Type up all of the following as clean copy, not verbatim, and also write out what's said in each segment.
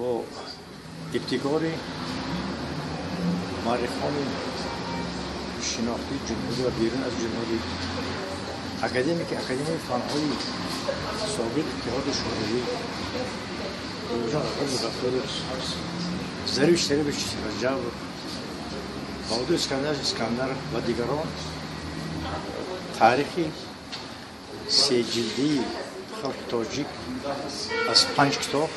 Бо ибтикори муаррихони шинохтии ҷумҳурӣ ва берун аз ҷумҳурӣ, академики Академияи фанҳои собиқ Иттиҳоди Шӯравӣ Бобоҷон Ғафуров, Зариф Шарипович Раҷабов, Баҳодур Искандарович Искандаров ва дигарон таърихи сеҷилдии халқи тоҷик аз 5 китоб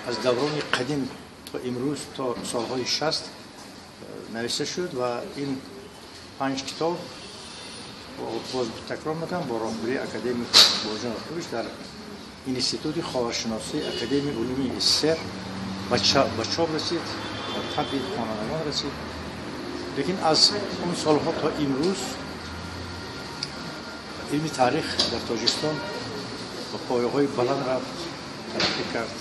аз даврони қадим то имрӯз, то солҳои 60 навишта шуд ва ин 5 китоб, боз такрор мекунам, бо роҳбарии академик Бобоҷон Ғафурович дар Институти ховаршиносии Академияи улуми СССР ба чоп расид, ба табъи хонандагон расид. Лекин аз он солҳо то имрӯз илми таърих дар Тоҷикистон ба пояҳои баланд рафт, тараққӣ кард.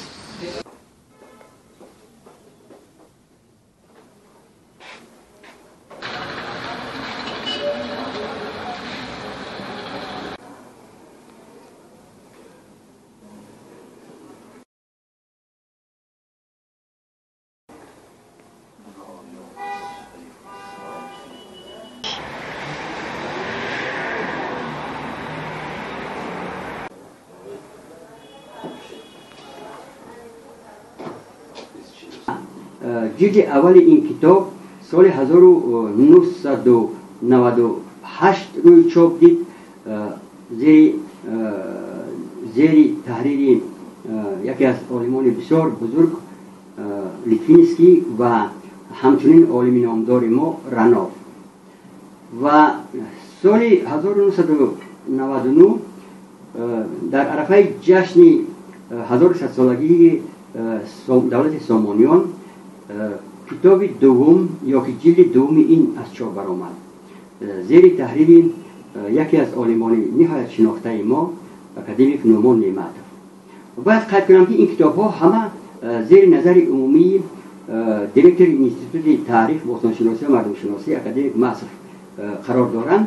Ҷилди аввали ин китоб соли 1998 рӯи чоп дид, зери таҳрири яке аз олимони бисёр бузург Литвинский ва ҳамчунин олими номдори мо Ранов. Ва соли 1999 дар арафаи ҷашни 1100-солагии давлати Сомониён китоби дуввум ё ки ҷилди дуввуми ин аз чоп баромад, зери таҳрири яке аз олимони ниҳоят шинохтаи мо академик Нумон Неъматов. Бояд қайд кунам, ки ин китобҳо ҳама зери назари умумии директори Институти таърих, бостоншиносӣ ва мардумшиносӣ академик Масов қарор доранд.